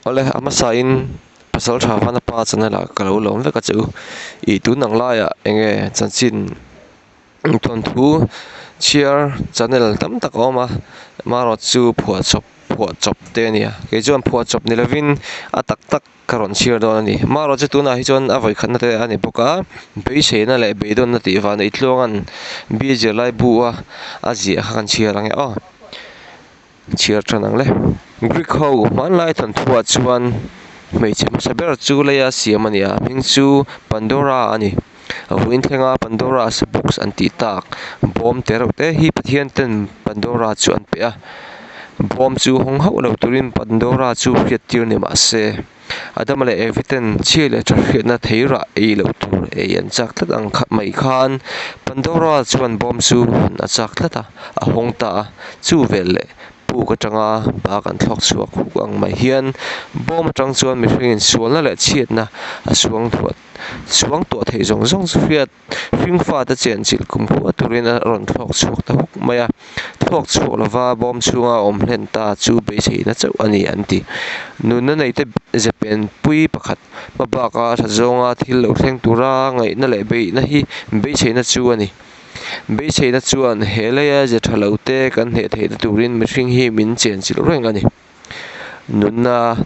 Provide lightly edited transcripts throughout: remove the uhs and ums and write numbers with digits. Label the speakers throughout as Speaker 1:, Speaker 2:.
Speaker 1: Awle, a hmasain Pasaltha Vanapa channel ah ka lo lawm vek a che u. Ih tun ang laiah eng nge chanchin thawnthu chhiar channel tam tak a awm a, marawt chu phuahchawp phuahchawp te a ni a, kei chuan phuahchawp ni lovin a tak tak ka rawn chhiar dawn a ni. Marawt chu tunah hi chuan a vawikhatna te a ni bawk a, beiseina leh beidawnna tih vah neih tluanga'n Bible zirlai bu a a ziah kha kan chhiar ang e aw. Chhiar tan ang le. Greek ho hmanlai thawnthuah chuan hmeichhe hmasa ber chu leia siam a ni a, a hming chu Pandora a ni. A vawiin thlenga Pandora's box an tih tak bawm te reuh te hi Pathian ten Pandora chu an pe a. Bawm chu hawng hauh lo turin Pandora chu hriattir ni mah se. Adama leh Evi ten chhia leh tha hriatna thei rah ei loh tur ei an chak tlat ang mai khan Pandora chuan bawm chu hawn a chak tlat a, a hawng ta a, chu vel leh puk atanga bak an thlawk chhuak huk ang mai hian bawm atang chuan mihringin sualna leh chhiatna a suang thuah suang tuah theih zawng zawng chu hriat Hringfate chenchilh kum khuah turin a rawn thlawk chhuak ta huk mai a, thlawk chhuak lova bawm chhunga awm hlen ta chu beiseina chauh a ni an ti. Nunna neite ze penpui pakhat hma baka tha zawnga thil lo thleng tura ngaihna leh beihna hi beiseina chu a ni. Beiseina chuan he leia ze tha lo te kan hneh theihna turin mihring hi min chenchilh reng a ni. Nunna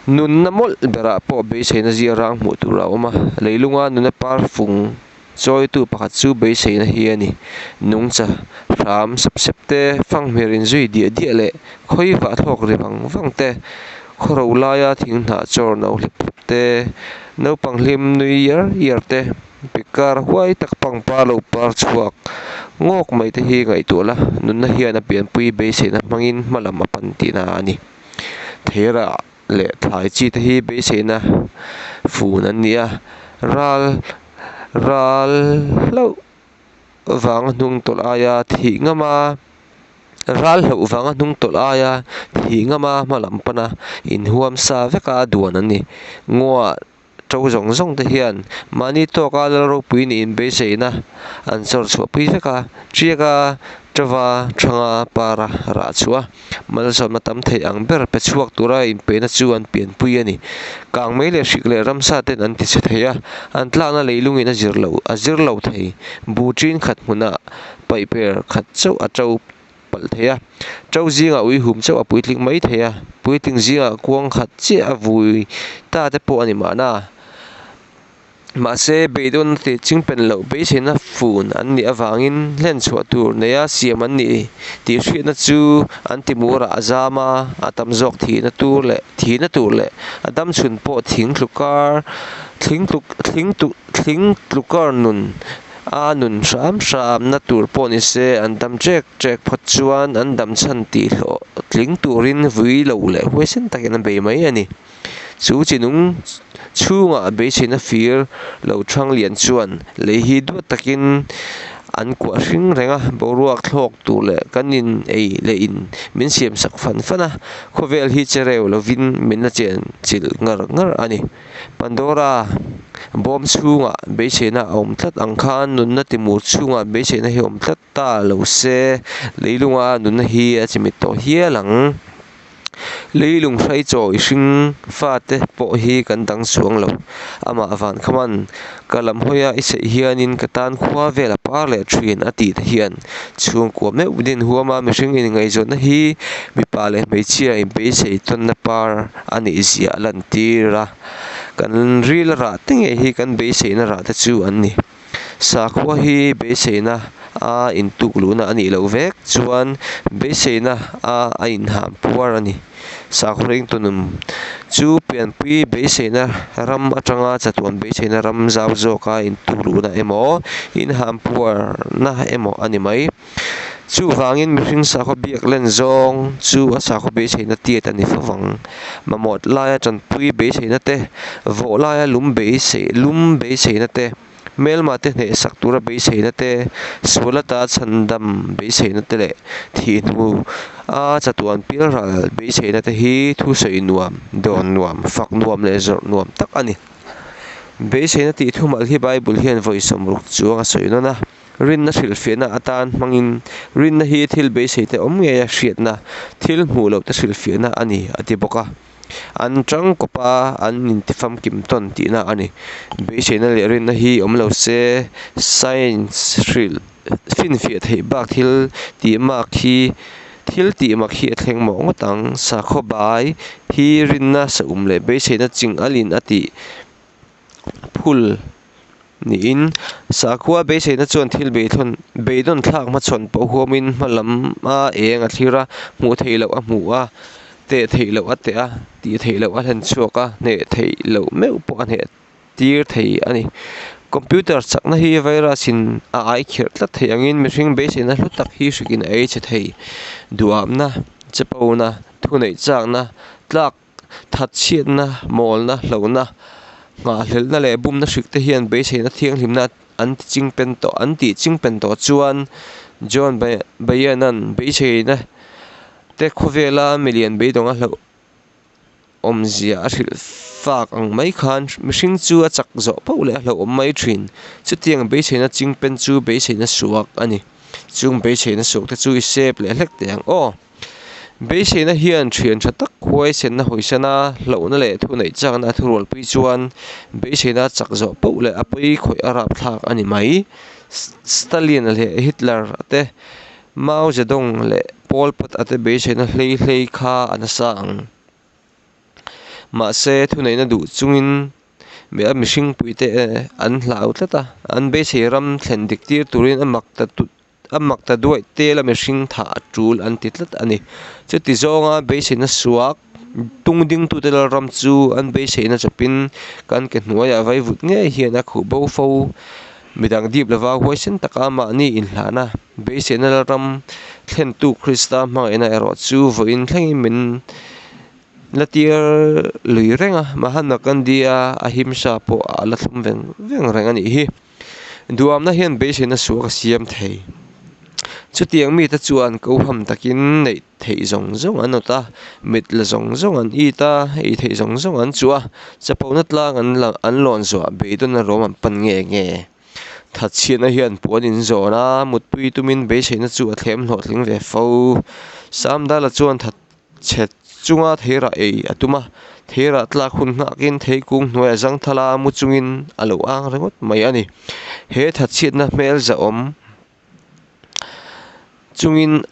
Speaker 1: nunna mawlh berah pawh beiseina zia rang hmuh tur a awm a, leilunga nuna par fung chawitu pakhat chu beiseina hi a ni. Nungcha hram sep sep te, fanghmir inzui diah diah leh khawi vah thlawk ri vang vang te, khawro laia thing hnah chawr no hlep hlep te, naupang hlim nui iar iar te, Pikar huai tak pangpar lo par chhuak ngawk mai te hi ngaihtuah la, nunna hian a pianpui beiseina hmangin hma lam a pan tihna a ni. Theirah leh thlai chi te hi beiseina fun an ni a, ral ral hlauh vanga hnung tawlh aia thih ngam a, ral hlauh vanga hnung tawlh aia thih ngam a hma lam pana inhuam sa veka duan an ni. Ngaw To zawng zawng te hian mahni tawka lal ropui niin beiseina an chawr chhuah pui vek a, Ṭiaka, Ṭava, Ṭhanga, Para rah chhuah a, malsawmna tam theih ang ber pe chhuak tura inpeihna chu an pianpui a ni. Kangmei leh hrik leh ramsa ten an tichhe thei a, an tlakna leilungin a zir lo a zir lo thei. Buh ṭin khat hmunah paihper khat chauh a ṭo palh thei a, ṭo zingah ui hum chauh a puitling mai thei a, puitling zingah kuang khat chiah a vui ta te pawh a ni mahna. Mahse, beidawnna tih chingpen loh beiseina fun an nih avangin hlen chhuah tur neia siam an ni tih hriatna chu an timurah a zam a, a tam zawk thihna tur leh thihna tur leh a dam chhun pawh thing tlu kar thling tluk thling tuk thling tlu kar nun A nun hram hramna tur pawh ni se, an dam ṭek ṭek phawt chuan an dam chhan tih hlawh tling turin vui lo leh huaisen takin an bei mai a ni. Chu chi nung chhungah beiseina fir lo ṭhang lian chuan lei hi duat takin an kuah hring reng a, boruak thlawk tur leh kan in ei leh in min siam sak fan fan a, khawvel hi che reu lovin min la chen chilh ngar ngar a ni. Pandora bawm chhungah beiseina a awm tlat ang khan nunna timur chhungah beiseina hi a awm tlat ta lo se, leilunga nunna hi a chimit tawh hial ang. Leilung hrai chaw i hring fate pawh hi kan dang chuang lo. Amah van khaman ka lam hawia i seih hianin ka tan khua vel a par leh thin a tih te hian chhungkua meuh din huama mihring inngaihzawnna hi mipa leh hmeichhia inbeisei tawnna par a nih zia a lantir a, kan ril rah te ngei hi kan beiseina rah te chu an ni. Sakhua hi beiseina a intuk luhna a nih loh vek chuan beiseina a a inham puar a ni. Sakhua ringtunum chu pianpui beiseina ram atanga chatuan beiseina ram zau zawka intuk luhna emaw inham puarna emaw a ni mai. Chuvangin mihring sakhaw biak len zawng chu a sakhaw beiseina tiat a ni fo vang. Mamawh laia tanpui beiseina te, vawh laia lum beisei lum beiseina te, hmelma te hnehsak tura beiseina te, sual ata chhandam beiseina te leh thih hnu a chatuan pialral beiseina te hi thusawi nuam, dawn nuam, fak nuam leh zawrh nuam tak a ni. Beiseina tih thumal hi Bible hian vawi sawmruk chuang a sawi nawn a. Rinna hrilhfiahna atan hmangin rinna hi thil beiseite awm ngeia hriatna, thil hmuh lohte hrilhfiahna a ni, a ti bawk a. An tang kawp a, an intifamkim tawn tihna a ni. Beiseina leh rinna hi awm lo se, science hrilh finfiah theih bak thil tih mak hi thil tih mak hi a thleng mawh ngawt ang. Sakhaw bai hi rinna saum leh beiseina ching alin a tih phul niin, sakhua beiseina chuan thil beidawn thlak hmachhawn pawh huamin hma lama eng a thlir a, hmuh theih loh a hmu a, teh theih loh a teh a, tih theih loh a hlen chhuak a, hneh theih loh meuh pawh a hneh tir thei a ni. Computer chakna hi virus in a ai khirh tlat thei angin mihring beiseina hlu tak hi hrikin a ei chhe thei. Duhapna, chepona, thuneih chakna, tlak Thatchhiatna, mawlna, hlauhna, nghahhlelhna leh bumna hrik te hian beiseina thianghlimna an ti chingpen tawh an tih chingpen tawh chuan John Bayan-a'n beiseina te khawvela milian beidawnga hlauh awmzia a hrilh fak ang mai khan mihring chu a chak zawh poh leh a hlauhawm mai thin. Chutiang beiseina chingpen chu beiseina suak a ni. Chung beiseina suak te chu i sep leh hlek teh ang aw. Beiseina hian thian tha tak huaisenna hawisan a, hlauhna leh thuneih chakna a thurualpui chuan beiseina chak zawh poh leh a pawi khawih a rapthlak a ni mai. Stalin leh Hitler a te, Mao Zedong leh Pol Pot a te beiseina hlei hlei kha a nasa ang. Mahse thuneihna duh chungin a mihringpuite an hlau tlat a, an beisei ram thlen dik tir turin a mak ta A mak ta duaih tel a mihring thah a tul an ti tlat a ni. Chuti zawnga beiseina suak tung dingtute lalram chu an beiseina chawpin kan ke hnuaiah vaivut ngei hian a khuh bo fo. Midang dip lova huaisen taka mahni inhlahna beiseina lalram thlentu Krista hmangaihna erawh chu vawiin thlengin min la tir lui reng a, Mahatma Gandhi-a ahimsa pawh a la thlum veng veng reng a nih hi. Duamna hian beiseina suak a siam thei. Chutiang mite chuan koham takin neih theih zawng zawng an awt a, mit la zawng zawng an it a, ei theih zawng zawng an chuh a, chapona tlang an la an lawn zuah beidawn a ruam an pan nge nge. Thatchhiatna hian puan in zawn a, mutpui tumin beiseina chu a thlem hlawhtling ve fo. Samdala chuan that Chhe chunga theirah ei a tum a, theirah tlak hun nghakin theikung hnuaiah zangthala mu chungin a lo ang ringawt mai a ni. He thatchhiatna hmel zahawm chungin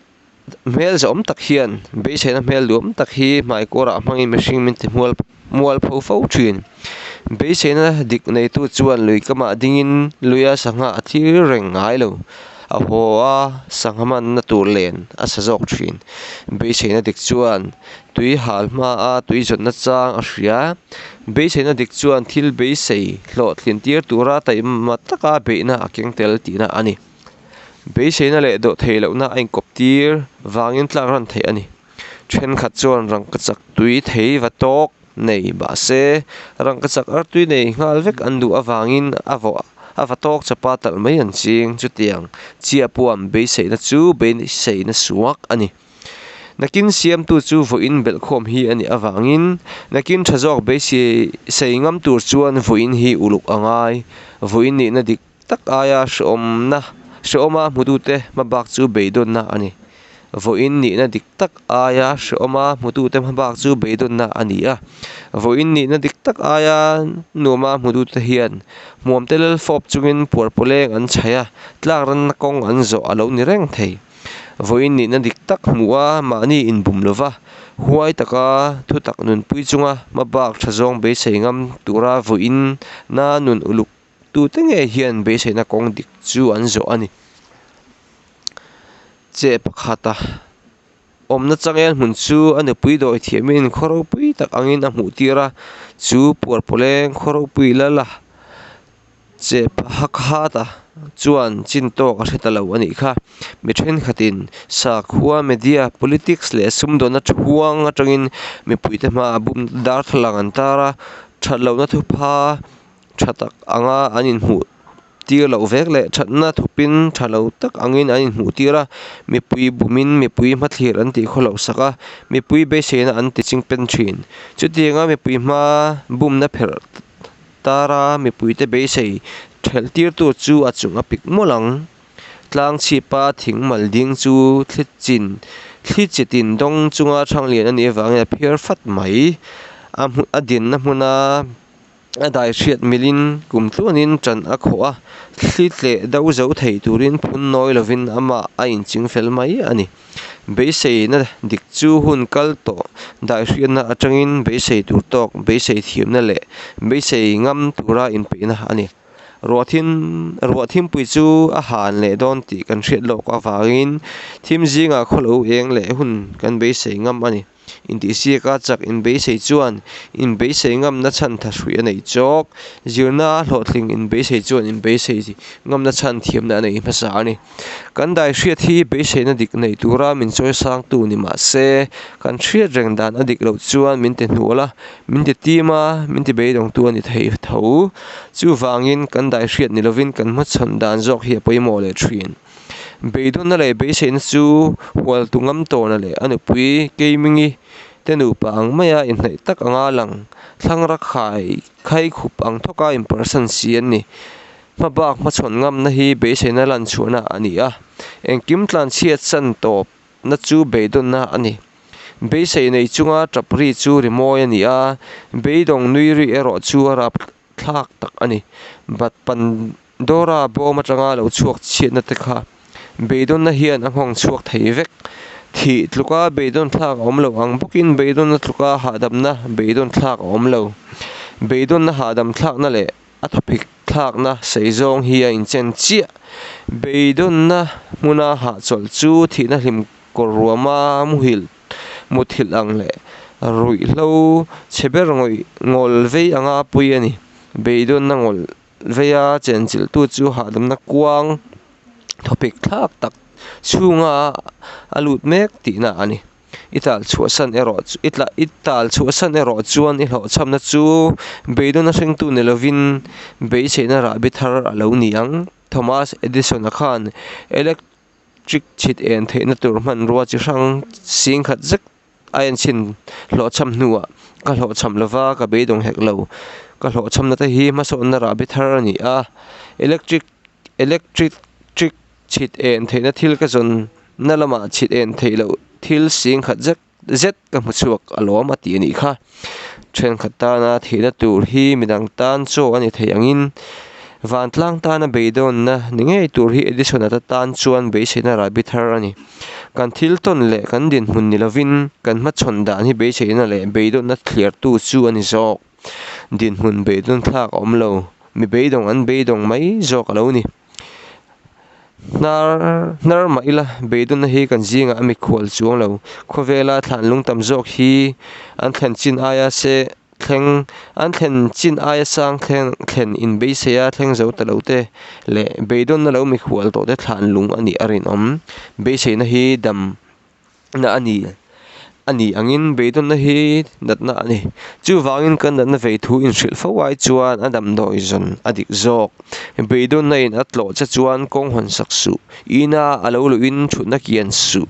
Speaker 1: hmel zahawm tak hian beiseina hmel duam tak hi hmaikawrah hmangin mihring min ti hmual mualpho fo thin. Beiseina dik neitu chuan lui kamah dingin luia sangha a thlir reng ngai lo. A haw a, sangha manna tur len a sa zawk thin. Beiseina dik chuan tui hal hmaa tui zawnna chang a hria. Beiseina dik chuan thil beisei hlawhtlin tir tura taima taka beihna a keng tel tihna a ni. Beiseina leh dawhthei lohna a inkawp tir vangin tlak ran theih a ni. Thenkhat chuan rangkachak tui thei va tawk nei mahse rangkachak artui nei nghal vek an duh avangin a vawh a va tawk chawpa talh mai an ching. Chutiang chiahpuam beiseina chu beiseina suak a ni. Nakin siamtu chu vawiin belhkhawm hi a nih avangin nakin tha zawk beisei ngam tur chuan vawiin hi uluk a ngai. Vawiin nihna dik tak aia hrehawmna hrehawma hmutute hmabak chu beidawnna a ni. Vawiin nihna dik tak aia hrehawma hmutute hmabak chu beidawnna a ni a. Vawiin nihna dik tak aia nuama hmutute hian hmuamte lal fawp chungin puarpawleng an chhaih a, tlak ranna kawng an zawh a lo ni reng thei. Vawiin nihna dik tak hmuh a, mahni inbum lova, huai taka thutak nunpui chunga hmabak tha zawng beisei ngam tura vawiin na nun uluk Tute ngei hian beiseina kawng dik chu an zawh a ni. Che pakhata awmna changel hmun chu a nupui dawi thiamin khaw ropui tak angin a hmuh tir a, chu puarpawleng khaw ropui lal a che pakhata chuan chin tawk a hre ta lo a nih kha. Mi thenkhatin sakhua, media, politics leh sumdawnna thuang atangin mipuite hmaah bum darthlalang an tar a, that lohna thupha tha tak anga an inhmuh tir loh vek leh thatna thawpin tha lo tak angin an inhmuh tir a, mipui bumin mipui hmathlir an tih khaw loh sak a, mipui beiseina an ti ching pen thin. Chutianga mipui hma bumna pherh tara mipuite beisei thelh tirtu chu a chung a pik mawlh ang. Tlang chhipa thing mal ding chu thli chin thli chitin dawng chunga thanglian a nih avangin a phiar fat mai. A hmu a dinna hmuna a dai hriat milin kum tluanin ṭan a khawh a, thli tleh do zo thei turin phun nawi lovin amah a inching fel mai a ni. Beiseina dik chu hun kal tawh dai hriatna atangin beisei tur tawk, beisei thiamna leh beisei ngam tura inpeihna a ni. Ruah thim ruah thimpui chu a han leh dawn tih kan hriat lawk avangin thim zingah khawlo eng leh hun kan beisei ngam a ni. Intihsiaka chak inbeisei chuan inbeisei ngamna chhan thahrui a nei chawk. Zirna a hlawhtling inbeisei chuan inbeisei ngamna chhan thiamna a nei hmasa a ni. Kan dai hriat hi beiseina dik nei tura min chawi sangtu ni mah se, kan hriat reng dan a dik loh chuan min ti hnual a, min ti tim a, min ti beidawngtu a ni thei tho. Chuvangin kan dai hriat ni lovin kan hmachhawn dan zawk hi a pawimawh leh thin. Beidawnna leh beiseina chu hualtu ngam tawna leh a nupui Keimingi te nupa ang maia inhnaih tak anga lang thlangra khai khai khup ang thawka inpersan si an ni. Hmabak hmachhawn ngamna hi beiseina lan chhuahna a ni a, engkim tlanchhiat chan tawpna chu beidawnna a ni. Beisei nei chunga tap ri chu rimawi a ni a, beidawng nui ri erawh chu a rap thlak tak a ni. Bat Pandora bawm atanga lo chhuak chhiatna te kha beidawnna hian a nghawng chhuak thei vek. Thih tluka beidawn thlak a awm lo ang bawkin beidawnna tluka hahdamna beidawn thlak a awm lo. Beidawnna hahdam thlakna leh a thawphik thlakna sei zawng hi a inchen chiah. Beidawnna hmuna hahchawlh chu thihna hlim kawr ruama muhil muthilh ang leh ruihhlo chhe ber ngawih ngawl vei anga pui a ni. Beidawnna ngawl veia chenchilhtu chu hahdamna kuang thawphik thlak tak chhunga a lut mek tihna a ni. I tal chhuahsan erawh chu i tla i tal chhuahsan erawh chuan i hlawhchhamna chu beidawn a hringtu ni lovin beiseina rahbi thar a lo ni ang. Thomas Edison-a khan electric chhit en theihna tur hmanrua chi hrang singkhat zek a enchhin hlawhchham hnuah ka hlawhchham lova ka beidawng hek lo. Ka hlawhchhamna te hi hmasawnna rahbi thar a ni a, electric electric trick Chhit en theihna thil ka zawn na lamah chhit en theih loh thil sing khat zet zet ka hmu chhuak alawm a tih a nih kha. Thenkhat tana thihna tur hi midang tan chaw a ni thei angin vantlang tana beidawnna ni ngei tur hi Edison-a te tan chuan beiseina rahbi thar a ni. Kan thil tawn leh kan dinhmun ni lovin kan hmachhawn dan hi beiseina leh beidawnna thliartu chu a ni zawk. Dinhmun beidawn thlak a awm lo, mi beidawng an beidawng mai zawk a lo ni. Hnar hnar mah ila beidawnna hi kan zingah a mikhual chuang lo. Khawvela thlanlung tam zawk hi an thlen chin aia se thleng an thlen chin aia sang thleng thlen inbeisei a thleng zo ta lo te leh beidawnna lo mikhual tawh te thlanlung a nih a rinawm. Beiseina hi dam na a ni a ni angin beidawnna hi natna a ni. Chuvangin kan natna vei thu inhrilh fo ai chuan a damdawi zawn a dik zawk. Beidawnna in a tlawh che chuan kawng hawn sak suh, ina a lo luhin thutna kian suh,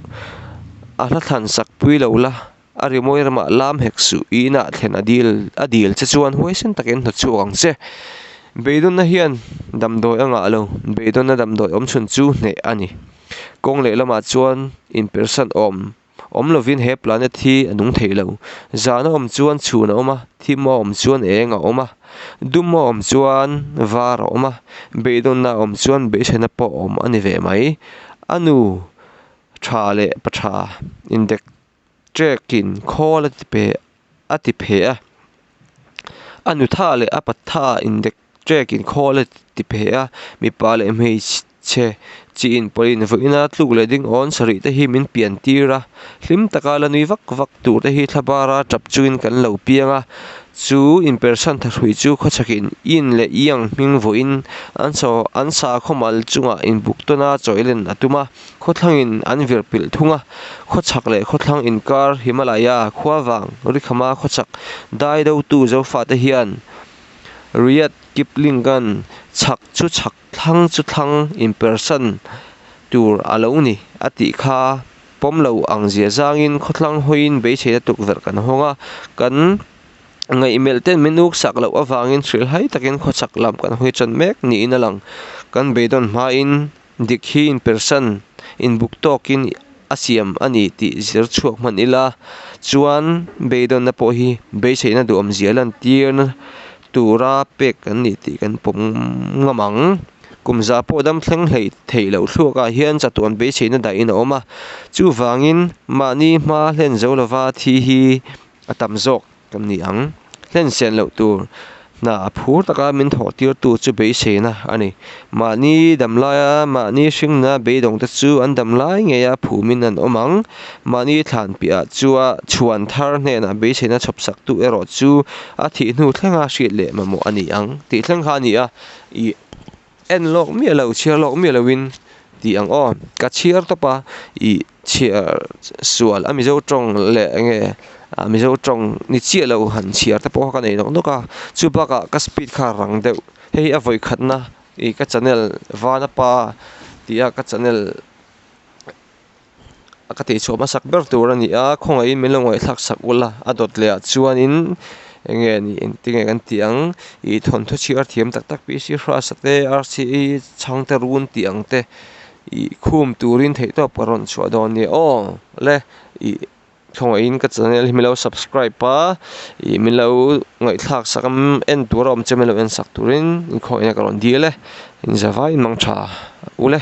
Speaker 1: a hla thlan sak pui lo la, a rimawi ramah lam hek suh, ina thlen a dil a dil che chuan huaisen takin hnawt chhuak ang che. Beidawnna hian damdawi a ngah lo, beidawnna damdawi awm chhun chu hneh a ni. Kawng lehlamah chuan inpersan awm awm lovin he planet hi a nung thei lo. Zan a awm chuan chhun a awm a, thim a awm chuan eng a awm a, dum a awm chuan var a awm a, beidawnna a awm chuan beiseina pawh a awm a ni ve mai. A nu tha leh pa tha indek Trek-in khawl a ti pe a ti phe a, a nu tha leh a pa tha indek trek-in khawl a ti phe a, mipa leh hmeichhe chi inpawlhin vawiina tluk leh ding awn sarih te hi min pian tir a, hlim taka la nui vak vak tur te hi thlabara tap chungin kan lo piang a, chu inpersan thahrui chu khawchhakin yin leh yang hming vawiin an saw an sakhaw mal chungah inbuk tawn a chawilen a tum a. Khawthlangin an vir pilh thung a, khawchhak leh khawthlang inkar Himalaya khua vang Rikhama khawchhak dai dotu Zofate hian Rudyard Kipling-a'n chhak chu chhak thlang chu thlang inpersan tur a lo ni a tih kha pawm lo ang zia zangin khawthlang hawiin beiseina tukverh kan hawng a, kan Ngaihmelh ten min uk sak loh avangin hrilhhai takin khawchhak lam kan hawi tan mek niin a lang. Kan beidawn hmain dik hi inpersan, inbuk tawkin a siam a ni tih zir chhuak hman ila chuan beidawnna pawh hi beiseina duhawmzia lantirna tura pek kan ni tih kan pawm ngam ang. Kum za pawh dam thleng hlei thei loh thluakah hian chatuan beiseina dahin a awm a, chuvangin mahni hma hlen zo lova thi hi a tam zawk. Kan ni ang. Hlen sen loh tur hna a phur taka min thawh tirtu chu beiseina a ni. Mahni damlaia mahni hringnaa beidawngte chu an damlai ngeia phumin an awm ang. Mahni thlan piahah chua chhuan thar hnenah beiseina chhawp saktu erawh chu a thih hnu thlenga hriat leh mamawh a ni ang tih thleng kha a ni a. Ih. En lawk miah lo, chhiar lawk miah loin tih ang aw. Ka chhiar tawp a, ih chhiar sual a Mizo tawng leh eng nge ah Mizo tawng ni chiah lo han chhiar te pawh kha ka nei nawk nawk a. Chu bakah ka speed kha a rang deuh. Hei hi a vawi khatna ih ka channel Vanapa tih a ka channel ka tih chhuah hmasak ber tur a ni a khawngaihin min lo ngaihthlak sak ula a dawt leh ah chuanin eng nge ni engtin nge kan tih ang ih thawnthu chhiar thiam tak tak P C Hrasa te R C E chhangte run tih ang te ih khum turin theihtawp ka rawn chhuah dawn nia aw le ih khawngaihin ka channel hi min lo subscribe a ih min lo ngaihthlak sak a en tur a awm che min lo en sak turin inkhawngaihin ka rawn dil e inzavaiin mangtha ule.